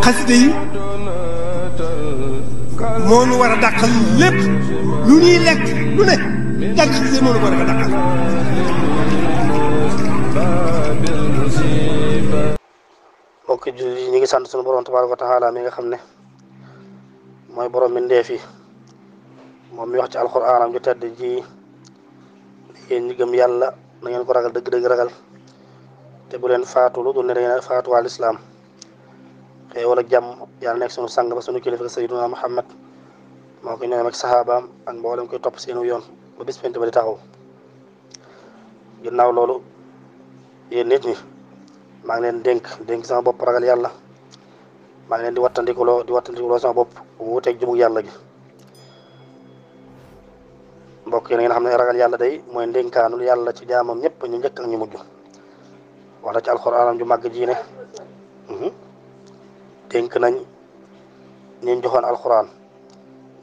xasida yi moo nu war a dàqal lépp lu ñuy lekk lu ne jàng xasida moo nu war a dàqal. mbokki jullit yi ñu ngi sant sunu borom tabaaraka wa taala mi nga xam ne mooy borom mbindeef yi moom mi wax ci alxuraanam ju tedd ji yéen ñi gëm yàlla na ngeen ko ragal dëgg-dëgg ragal te bu leen faatu lu dul ne da ngeen faatu waa lislaam xéewal ak jàmm yàlla nekk sunu sang ba sunu kilifa sayyiduna Muhammad moo ko ñoom ak saxaabaam ak mboolem koy topp seenu yoon ba bis pent ba di taxaw. ginnaaw loolu yéen nit ñi maa ngi leen dénk sama bopp ragal yàlla maa ngi leen di wattandikuloo sama bopp wuuteeg jubug yàlla gi. mbokk yi na ngeen xam ne ragal yàlla day mooy ndénkaanul yàlla ci jaamam ñëpp ñu njëkk ak ñu mujj wax na ci alxuraanam ju màgg ji ne dénk nañ ñi joxoon alxuraan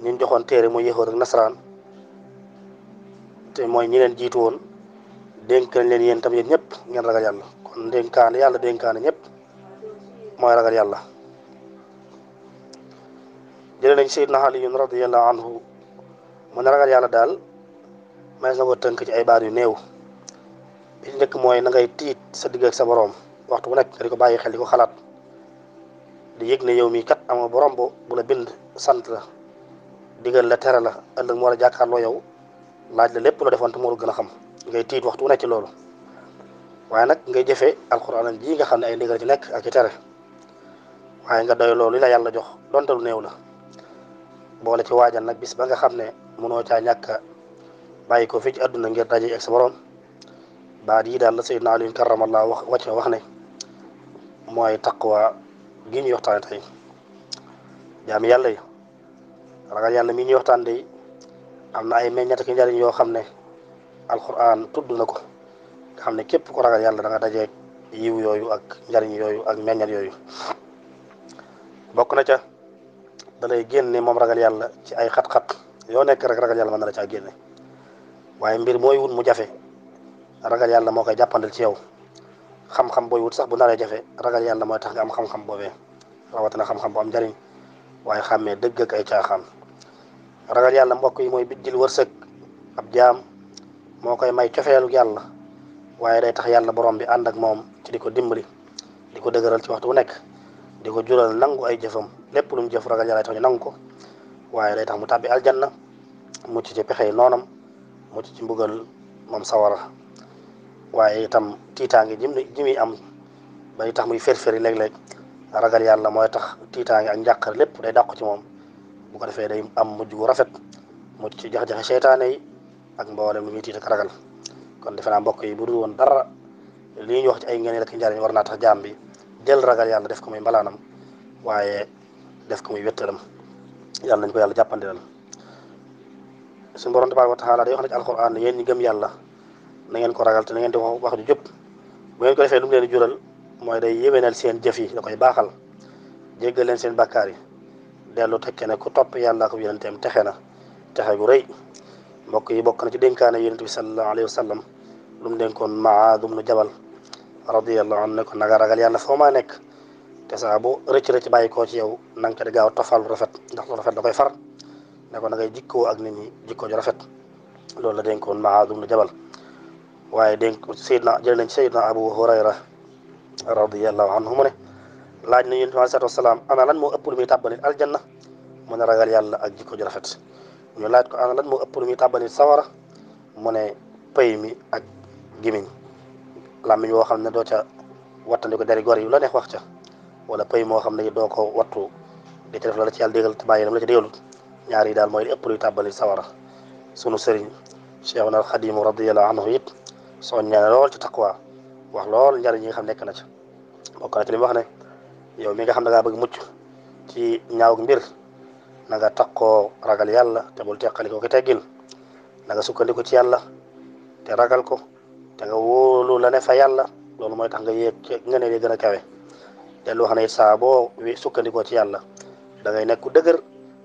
ñi joxoon téere mooy yéexoon ak nasaraan te mooy ñi leen jiitu woon dénk nañ leen yéen tam yéen ñëpp ngeen ragal yàlla kon dénkaane yàlla dénkaane ñëpp mooy ragal yàlla. jëlee nañ Seydina Aliyun radiyallahu anhu mu ne ragal yàlla daal may na ko tënk ci ay baat yu néew bi ci njëkk mooy na ngay tiit sa digg ak sa borom waxtu bu nekk nga di ko bàyyi xel di ko xalaat di yëg ne yow mii kat amoo borom bu la bind sant la digal la tere la ëllëg mu war a jàkkaarloo yow laaj la lépp loo defoon te moo la gën a xam ngay tiit waxtu bu nekk ci loolu. waaye nag ngay jëfee alxuraan ji nga xam ne ay ndigal ci nekk ak ci tere waaye nga doy loolu la yàlla jox donte lu néew la boole ci waajal nag bis ba nga xam ne mënoo caa ñàkk bàyyi ko fii ci àdduna ngir daje ak sa borom. baat yi daal la Seydina Ali karamallahu wax ne mooy taqwa gi ñuy waxtaane tey. jaami yàlla yi ragal yàlla mi ñuy waxtaan de am na ay meññat ki njariñ yoo xam ne alxuraan tudd na ko nga xam ne képp ko ragal yàlla da nga dajeeg yiw yooyu ak njariñ yooyu ak meññat yooyu. bokk na ca da lay génne moom ragal yàlla ci ay xat-xat yoo nekk rek ragal yàlla mën na la caa génne waaye mbir mooy wut mu jafe ragal yàlla moo koy jàppandal ci yow. xam-xam booy wut sax bu naree jafe ragal yàlla mooy tax nga am xam-xam boobee rawatina xam-xam bu am njariñ waaye xàmmee dëgg ak ay caaxaan. ragal yàlla mbokk yi mooy bijjil wërsëg ab jaam moo koy may cofeelu yàlla waaye day tax yàlla borom bi ànd ak moom ci di ko dimbali di ko dëgëral ci waxtu bu nekk di ko jural nangu ay jëfam lépp lu mu jëf ragal yàlla tax ñu nangu ko waaye day tax mu tàbbi aljanna mucc ci pexey noonam mucc ci mbugal moom sawara. waaye itam tiitaange ji muy am bay tax muy fér-féri léeg-léeg ragal yàlla mooy tax tiitaange ak njàqar lépp day dàqu ci moom bu ko defee day am mujj gu rafet mucc ci jax-jaxe seytaane yi ak mboolem lu muy tiit ak ragal. kon defe naa mbokk yi bu dul woon dara lii ñu wax ci ay ngëneel ak njariñ war naa tax jaam bi jël ragal yàlla def ko muy mbalaanam waaye def ko muy wéttalam yàlla nañ ko yàlla jàppandilal. suñu borom tabaaraka wa taala day wax na ci alxuraan yéen ñi gëm yàlla na ngeen ko ragal te na ngeen di wax ju jub bu ngeen ko defee lu mu leen di jural mooy day yéwénal seen jëf yi da koy baaxal jéggal leen seen bàkkaar yi dellu tekke ne ku topp yàlla ko yonenteem texe na texe gu rëy. mbokk yi bokk na ci dénkaane yonent bi sallallahu alayhi wa sallam lu mu dénkoon Muaaz ibnu Jabal radiyallahu anhu ne ko naga ragal yàlla foo maa nekk te saa bu rëcc bàyyi koo ci yow na nga ko di gaaw tofal lu rafet ndax lu rafet da koy far ne ko na ngay jikkoo ak nit ñi jikkoo ju rafet loolu la dénkoon Muaaz ibnu Jabal. waaye dénk jël nañ Seydina Abu Hurayra radiyallahu anhu mu ne laaj na yonent bi alayhi salaatu wasalaam ana lan moo ëpp lu muy tàbbali aljanna mu ne ragal yàlla ak jikko ju rafet. ñu laaj ko ana lan moo ëpp lu muy tàbbali sawara mu ne pay mi ak gimiñ làmmiñ woo xam ne doo ca wattandi ko dari gor yi la neex wax ca wala pay moo xam ne doo ko wattu di ca def la ci yàlla dégal te bàyyi lam la ci dégalut ñaar yi daal mooy li ëpp luy tàbbali sawara. sunu sëriñ Cheikhuna al Xadim radiyallahu anhu it soññee lool ci taqwa wax lool njariñ yi nga xam nekk na ci bokk na ci li mu wax ne yow mi nga xam ne ngaa bëgg mucc ci ñaaw mbir na nga taqoo ragal yàlla te bul teqali ko ki teggin na nga sukkandiku ci yàlla te ragal ko te nga wóolu la ne fa yàlla loolu mooy tax nga yéeg nga ne gën a kawe te lu wax ne it saa boo sukkandikoo ci yàlla da ngay nekk ku dëgër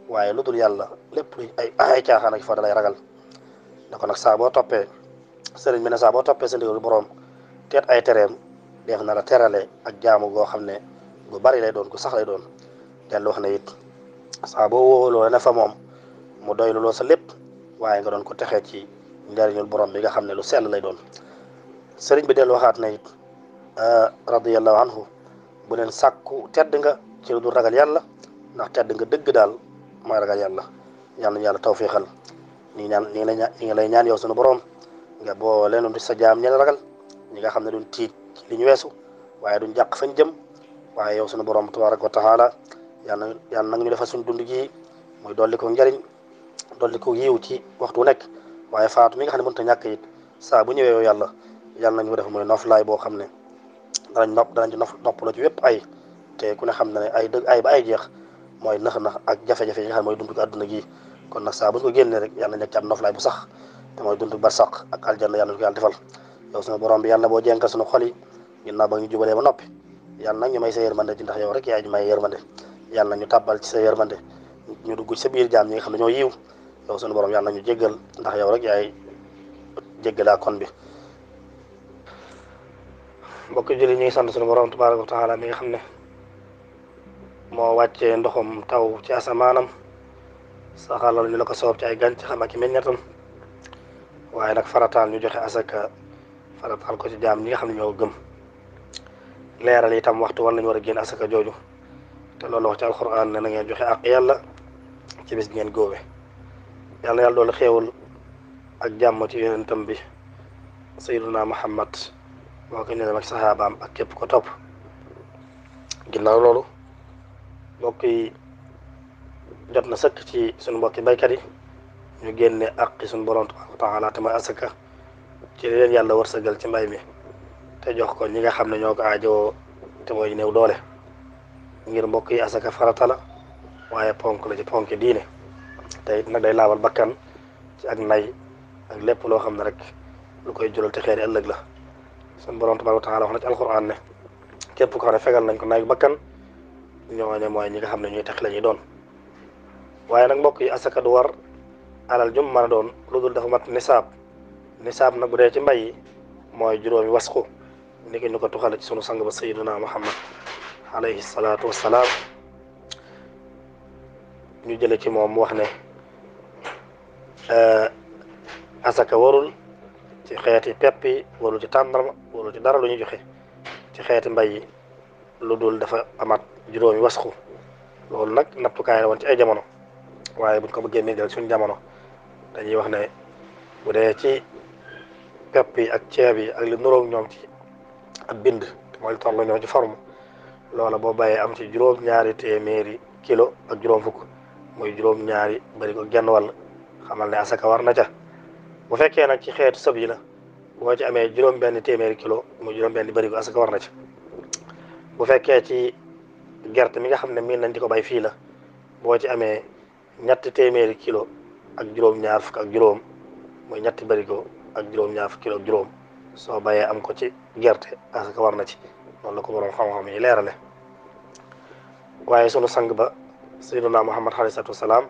waaye lu dul yàlla lépp lu ay caaxaan ak fa da lay ragal da ko nag saa boo toppee sëriñ bi ne saa boo toppee sa ndigalu borom teet ay tereem def na la terale ak jaamu goo xam ne gu bari lay doon gu sax lay doon dellu wax ne it saa boo wóoloo ne fa moom mu doy loo sa lépp waaye nga doon ko texee ci njariñul borom bi nga xam ne lu sell lay doon. sëriñ bi dellu waxaat na it radiyallahu anhu bu leen sàkku tedd nga ci lu dul ragal yàlla ndax tedd nga dëgg daal mooy ragal yàlla. yal nañu yàlla tawfiixal ñi ngi lay ñaan yow sunu borom nga boo leen di sa jaam ñi ragal ñi nga xam ne duñ tiit li ñu weesu waaye duñ jàq fañ jëm waaye yow sunu borom tabaraka wa taala yàlla nag ñu defal suñu dund gi muy dolli ko njariñ dolli ko yiw ci waxtu nekk waaye faatu mi nga xam ne mënut a ñàkk it saa bu ñëwee yow yàlla nañu ko def muy noflaay boo xam ne danañ ci noppaloo ci wépp ay te ku ne xam na ne ay ba ay jeex mooy nax ak jafe-jafe yi nga xam ne mooy dund ko àdduna gi kon nag saa bu ñu ko génnee rek yàlla nekk ci am noflaay bu sax te mooy dund barsaq ak aljanna yàlla ñu ko yàlla defal yow sunu borom bi yàlla boo jenkal sunu xol yi ginnaaw ba ñu jubalee ba noppi yàlla nag ñu may sa yërmande ci ndax yow rek yaa ñu may yërmande yàlla ñu tàbbal ci sa yërmande ñu dugg ci sa biir jaam ñi nga xam ne ñoo yiw yow sunu borom yàlla ñu jéggal ndax yow rek yaay jéggalaa kon bi mbokk julli ñu ngi sant sunu borom tabaraka wa taala mi nga xam ne moo wàccee ndoxum taw ci asamaanam saxalal ñu la ko soob ci ay gàncaxam ak i meññatam waaye nag farataal ñu joxe asaka farataal ko ci jaam ñi nga xam ne ñoo gëm leeral itam waxtu war nañu war a génn asaka jooju te loolu wax ci alquran ne na ngeen joxe ak yàlla ci bis ngeen góobe yàlla yàlla doolu xéewal ak jàmm ci yonentam bi sayyiduna muhammad moo ko ñëwee ak saxaabaam ak képp ko topp ginnaaw loolu mbokk yi jot na sëkk ci suñu mbokki baykat yi ñu génne aqi suñu borom tabaraka wa taala te mooy asaka ci li leen yàlla wërsëgal ci mbay mi te jox ko ñi nga xam ne ñoo ko aajowoo te mooy néew doole ngir mbokk yi asaka farata la waaye ponk la ci ponk diine te it nag day laabal bakkan ci ak nay ak lépp loo xam ne rek lu koy jural te xeeri ëllëg la suñu borom tabaraka wa taala wax na ci alquran ne képp ko xam ne fegal nañ ko nay bakkan ñooñu mooy ñi nga xam ne ñuy tax la ñuy doon waaye nag mbokk yi asaka du war alal jum mën a doon lu dul dafa mat nisaab nag bu dee ci mbay yi mooy juróomi wasxu ni ki ñu ko tuxale ci sunu sang ba sayyiduna muhammad alayhi salaatu wassalaam ñu jële ci moom mu wax ne asaka warul ci xeeti pepp yi warul ci tàndarma warul ci dara lu ñu joxe ci xeeti mbay yi lu dul dafa amat juróomi wasxu loolu nag nattukaay la woon ci ay jamono waaye buñ ko bëggee méngale suñu jamono dañuy wax ne bu dee ci pepp yi ak ceeb yi ak li nuroog ñoom ci ak bind te mooy lu toll ñoom ci forme loola boo bàyyee am ci juróom-ñaari téeméeri kilo ak juróom fukk muy juróom-ñaari bari ko genn wàll xamal ne asaka war na ca bu fekkee nag ci xeetu sëb yi la boo ci amee juróom-benn téeméeri kilo muy juróom-benn bari ko asaka war na ca bu fekkee ci gerte mi nga xam ne miin nañ di ko bay fii la boo ci amee ñetti téeméeri kilo ak juróom-ñaar fukk ak juróom muy ñetti barigo ak juróom-ñaar fukk kilo ak juróom soo bayee am ko ci gerte asaka war na ci noonu la ko borom xam-xam yi leerale waaye sunu sang ba sayyiduna muhammad alayhi salaatu wasalaam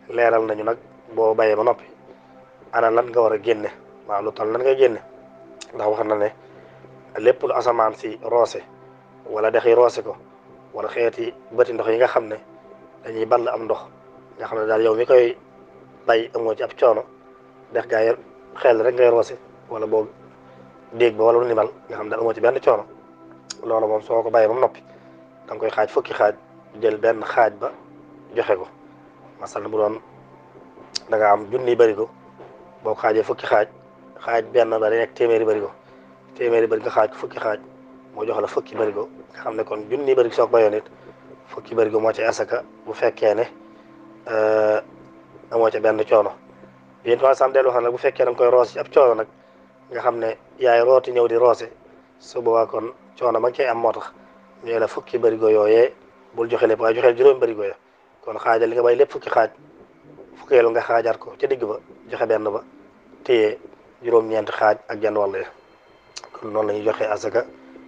leeral nañu nag boo bayee ba noppi ana lan nga war a génne waaw lu toll lan ngay génne ndax wax na ne lépp lu asamaan si roose wala dex yi roose ko wala xeeti bëti ndox yi nga xam ne dañuy ball am ndox nga xam ne daal yow mi koy bay amoo ci ab coono dex gaa xel rek ngay roose wala boog déeg ba wala lu nimal nga xam ne amoo ci benn coono loolu moom soo ko bàyyee ba mu noppi da nga koy xaaj fukki xaaj jël benn xaaj ba joxe ko masal bu doon da nga am junniy barigo boo ko xaajee fukki xaaj benn ba day nekk téeméeri barigo nga xaaj ko fukki xaaj moo jox la fukki barigo nga xam ne kon junniy barigo soo ko bayoon it fukki barigo moo ci asaka bu fekkee ne amoo ca benn coono yéen tamit sam dellu wax nag bu fekkee da nga koy roose ci ab coono nag nga xam ne yaay rooti ñëw di roose su boobaa kon coono ma cay am moo tax ñu la fukki barigo yooyee bul joxe lépp waaye joxe juróomi barigo ya kon xaajal li nga bay lépp fukki xaaj fukkeelu nga xaajaat ko ca digg ba joxe benn ba téye juróom-ñeenti xaaj ak genn wàll ya kon noonu la ñuy joxe asaka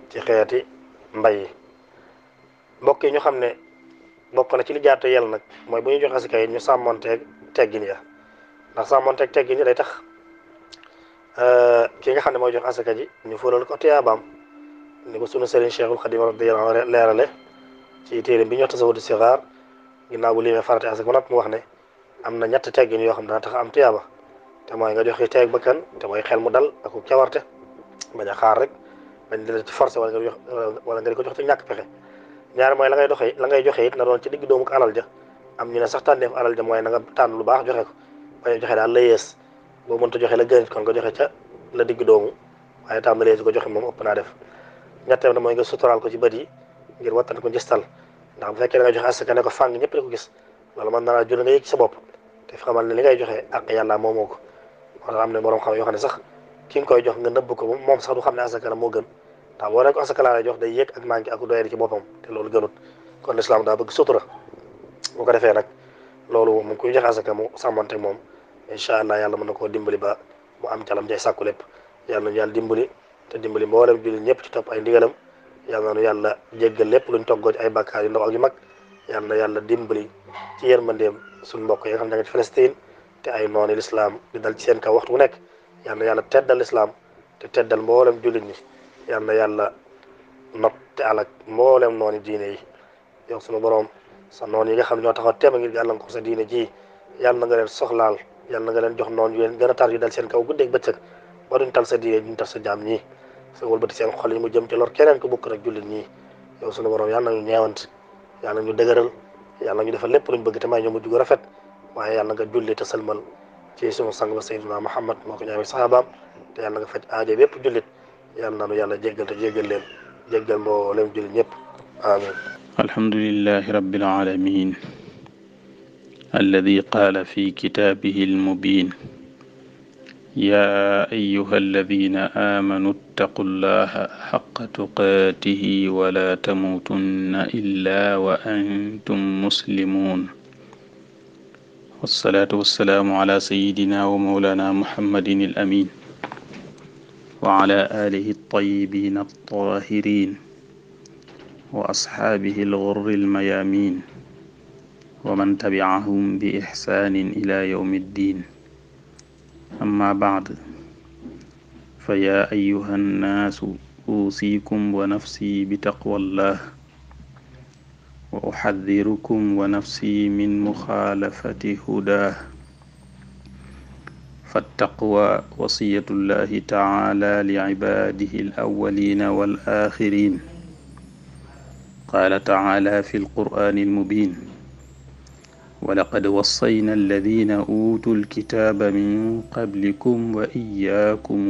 ci xeeti mbay yi mbokk yi ñu xam ne bokk na ci li jaatu yel nag mooy bu ñuy joxe asaka yi ñu sàmmonteeg teggin ya ndax sàmmonteeg teggin ya day tax ki nga xam ne mooy joxe asaka ji ñu fulal ko tiyaabaam ni ko sunu sëriñ Cheikhul Khadim radiyallahu anhu leerale ci téere bi ñu wax tasawudu sixaar ginnaaw bu limee farate asaka ba noppi mu wax ne am na ñett teggin yoo xam dana tax am tiyaaba te mooy nga joxe teeg bakkan te mooy xel mu dal ak cawarte bañ a xaar rek bañ di la ci forcé wala nga di ko jox te ñàkk pexe ñaar mooy la ngay joxe it na doon ci digg doomu ko alal ja am ñu ne sax tànneef alal ja mooy na nga tànn lu baax joxe ko bañ a joxe daal la yées boo mënta joxe la gën kon nga joxe ca la digg doomu waaye tàmbalee si ko joxe moom ëpp naa def ñetteel na mooy nga suturaal ko ci bët yi ngir wattan ko njëstal ndax bu fekkee da nga joxe asaka ne ko fàng ñëpp di ko gis loolu mën na laa jur nga yëg ci sa bopp te xamal ne li ngay joxe ak yàlla moomoo ko moo tax am ne borom xam yoo xam ne sax ki nga koy jox nga nëbb ko moom sax du xam ne asaka la moo gën ndax boo ne ko asaka laa lay jox day yëg ak manqué ak doyadi ci boppam te loolu gënut kon lislaam daa bëgg sutura bu ko defee nag loolu moom kuy joxe asaka mu sàmmante moom incha allah yàlla mën na koo dimbali ba mu am calam jay sàkku lépp yàlla nañu yàlla dimbali te dimbali mboolem jullit ñëpp ci topp ay ndigalam yàlla nañu yàlla jéggal lépp luñ toggoo ci ay bàkkaar yu ndaw ak yu mag yàlla na yàlla dimbali ci yërmandeem suñ mbokk yi nga xam ne nga ci Palestine te ay noonu lislaam di dal ci seen kaw waxtu bu nekk yàlla na yàlla teddal lislaam te teddal mboolem jullit ñi yàlla na yàlla not te alak mboolem noonu diine yi yow sunu borom sa noonu yi nga xam ne ñoo taxaw teema ngir gàllankoor sa diine ji yàlla na nga leen soxlaal yàlla na nga leen jox noonu yu leen gën a tar yu dal seen kaw guddeeg bëccëg ba duñ tal sa diine duñ tal sa jaam ñii sa wëlbati seen xol yi mu jëm ci lor keneen ko bukk rek jullit ñii yow sunu borom yàlla na ñu ñeewant yàlla na ñu dëgëral yàlla na ñu defal lépp luñ bëgg te may ñu mujj gu rafet waaye yàlla nga julli te salmal ci sunu sang ba sayyiduna Muhammad moo ko ñaami sahabaam te yàlla nga faj aajo bépp jullit yàlla na nu yàlla jéggal te jéggal leen jéggal mboolem jullit ñëpp amin alhamdulillahi rabbil alamin alladi qaala fi kitaabihi almubin yaa ayyuha alladina aamanu ittaqu llaha xaqa tuqaatihi wala tamuutunna illa wa antum muslimuun wassalaatu wassalaamu ala sayyidina wa mawlana muhammadin al amin wa ala alihi altayibiin altahirin wa asxaabihi alghurri almayamin wa man tabi'ahum bi ixsaanin ila yawmi ddin amma ba'd fa yaa ayyuha nnaasu uusiikum wa nafsi bi taqwallah wa uxaddirukum wa nafsi min muxaalafati hudaah fattaqwa wasiyatullahi taala licibaadihi alawwaliina wal aaxiriin qaala taala fi alqur'aani almubiin walaqad wassayna alladina uutuu alkitaaba min qablikum wa iyaakum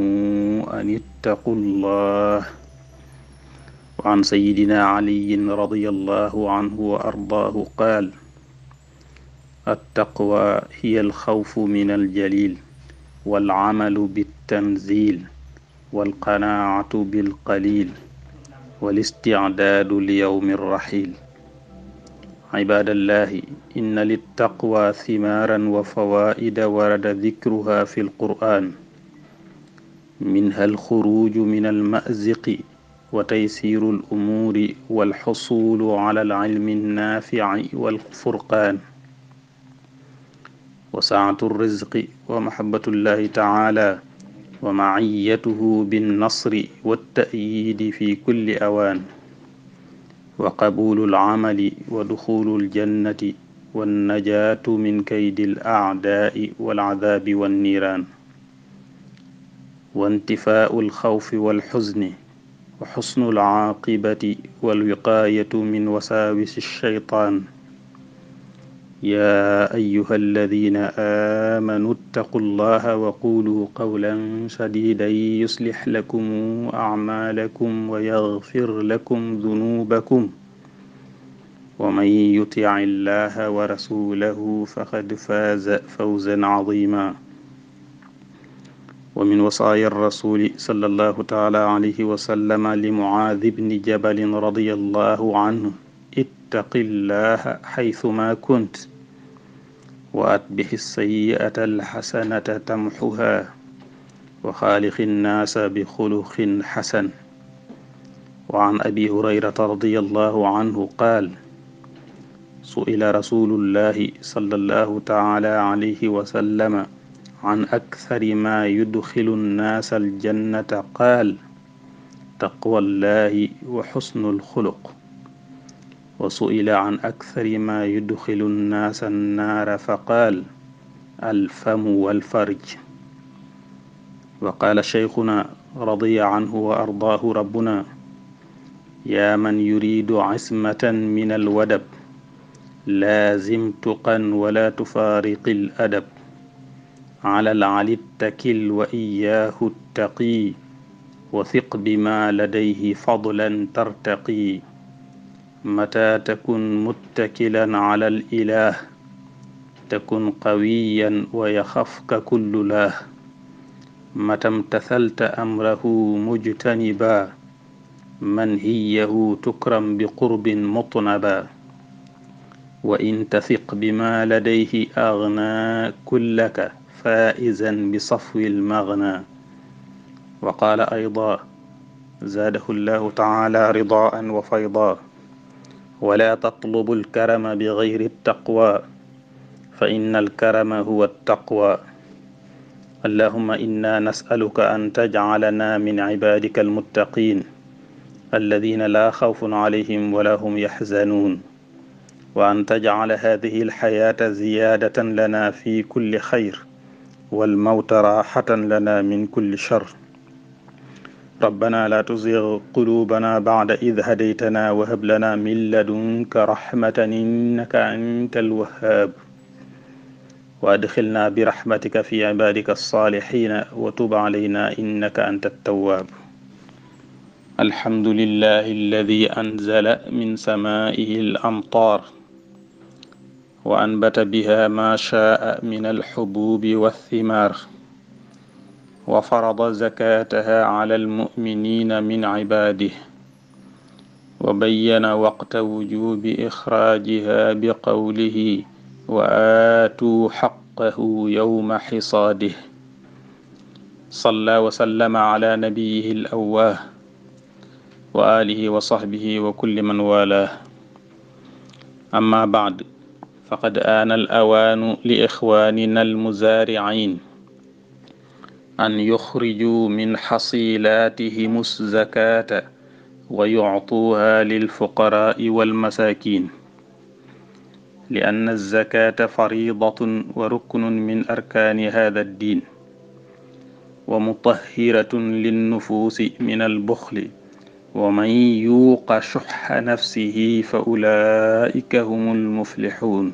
an ittaqu llah wa an sayidina caliyin radiyallahu anhu wa ardaahu qaal attaqwa hiya alxawfu min aljalil walcamalu bittanzil walqanaacatu bilqalil walisticdaadu liyawmi alraxil cibaadallahi inna littaqwa thimaaran wa fawaa'ida warada dikruha fi alqur'aan minha alxuruuju min alma'ziqi wa taysiiru alumuuri walxusuulu cala alcilmi annaafici walfurqaan wa saacatu alrizqi wa mahabbatullahi tacaala wa maciyyatuhu binnasri watta'yiidi fi kulli awaan wa qabuulu alcamali wa duxuulu aljannati wannajaatu min kaydi alacdaai walcadaabi wanniiraan wa intifaau alxawfi walxuzni wa xusnu alcaaqibati walwiqaayatu min wasaawisi alshaytaan yaa ayyuha alladina aamanuu ittaqu llaha wa quluu qawlan sadiidan yuslix lakum acmaalakum wa yaxfir lakum dunuubakum wa man yutic llaha wa rasulahu faqad faaza fawzan caziima wa min wasaaya rasuli sallallahu taala alayhi wa sallama li Mucaaz bni Jabalin radiyallahu anhu ittaqi llaha xaysumaa kunt wa atbixi sayyi'ata alxasanata tamxuha wa xaaliqi nnaasa bi xuluqin xasan wa an abi hurayrata radiyallahu anhu qaal su'ila rasulullahi sallallahu taala alayhi wa sallama an akthari ma yudxilu nnaasa aljannata qaal taqwallahi wa xusnul xuluq وسئل عن أكثر ما يدخل الناس النار فقال الفم والفرج. وقال شيخنا رضي عنه وأرضاه ربنا يا من يريد عصمة من الودب لازم تقا ولا تفارق الأدب على العلي اتكل وإياه اتقي وثق بما لديه فضلا ترتقي متى تكن متكلا على الإله تكن قويا ويخفك كل له متى امتثلت أمره مجتنبا منهيه تكرم بقرب مطنبا وإن تثق بما لديه أغنى كلك فائزا بصفو المغنى. وقال أيضا زاده الله تعالى رضاء وفيضا ولا تطلبوا الكرم بغير التقوى فإن الكرم هو التقوى. اللهم إنا نسألك أن تجعلنا من عبادك المتقين الذين لا خوف عليهم ولا هم يحزنون وأن تجعل هذه الحياة زيادة لنا في كل خير والموت راحة لنا من كل شر. ربنا لا تزغ قلوبنا بعد إذ هديتنا وهب لنا من لدنك رحمة إنك أنت الوهاب وأدخلنا برحمتك في عبادك الصالحين وتب علينا إنك أنت التواب. الحمد لله الذي أنزل من سمائه الأمطار وأنبت بها ما شاء من الحبوب والثمار وفرض زكاتها على المؤمنين من عباده وبين وقت وجوب إخراجها بقوله وآتوا حقه يوم حصاده. صلى وسلم على نبيه الأواه وآله وصحبه وكل من والاه. أما بعد فقد آن الأوان لإخواننا المزارعين أن يخرجوا من حصيلاتهم الزكاة ويعطوها للفقراء والمساكين لأن الزكاة فريضة وركن من أركان هذا الدين ومطهرة للنفوس من البخل ومن يوق شح نفسه فأولئك هم المفلحون.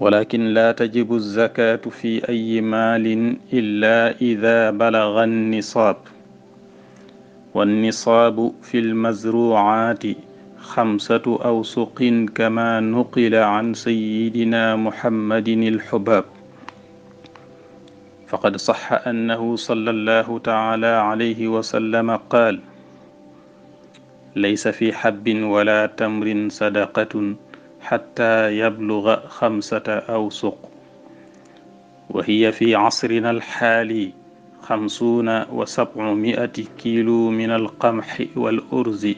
ولكن لا تجب الزكاة في أي مال إلا إذا بلغ النصاب والنصاب في المزروعات 5 أوسق كما نقل عن سيدنا محمد الحباب. فقد صح أنه صلى الله تعالى عليه وسلم قال ليس في حب ولا تمر صدقة حتى يبلغ 5 أوسق وهي في عصرنا الحالي 50 و700 كيلو من القمح والأرز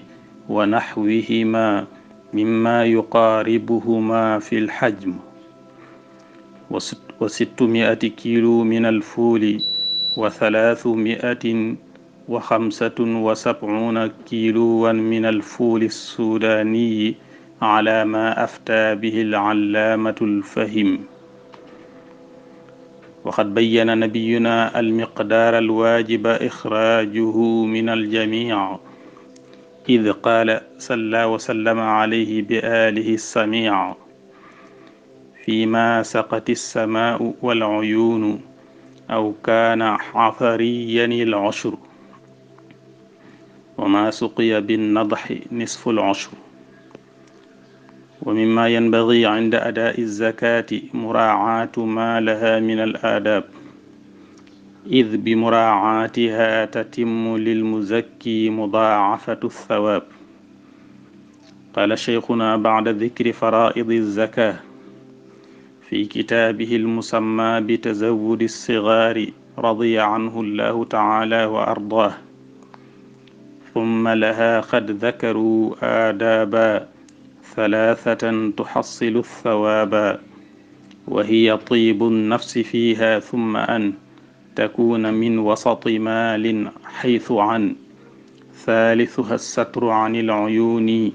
ونحوهما مما يقاربهما في الحجم و600 كيلو من الفول و375 كيلوا من الفول السوداني على ما أفتى به العلامة الفهم. وقد بين نبينا المقدار الواجب إخراجه من الجميع إذ قال صلى وسلم عليه بآله السميع فيما سقت السماء والعيون أو كان عثريا العشر وما سقي بالنضح نصف العشر. ومما ينبغي عند أداء الزكاة مراعاة ما لها من الآداب إذ بمراعاتها تتم للمزكي مضاعفة الثواب. قال شيخنا بعد ذكر فرائض الزكاة في كتابه المسمى بتزود الصغار رضي عنه الله تعالى وأرضاه ثم لها قد ذكروا آدابا 3 تحصل الثوابا وهي طيب النفس فيها ثم أن تكون من وسط مال حيث عن ثالثها الستر عن العيون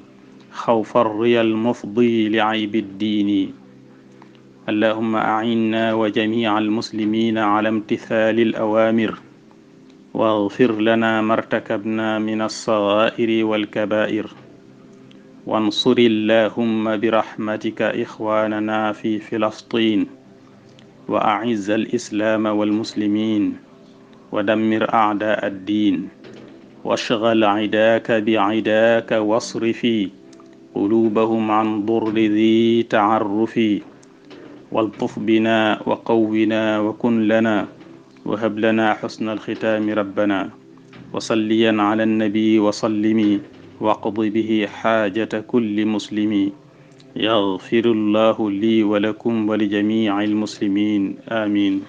خوف الريا المفضي لعيب الدين. اللهم أعنا وجميع المسلمين على امتثال الأوامر، واغفر لنا ما ارتكبنا من الصغائر والكبائر، وانصر اللهم برحمتك إخواننا في فلسطين، وأعز الإسلام والمسلمين، ودمر أعداء الدين، واشغل عداك بعداك، واصرف قلوبهم عن ضر ذي تعرف، والطف بنا وقونا وكن لنا، وهب لنا حسن الختام ربنا، وصليا على النبي وسلم، واقض به حاجة كل مسلم. يغفر الله لي ولكم ولجميع المسلمين، آمين.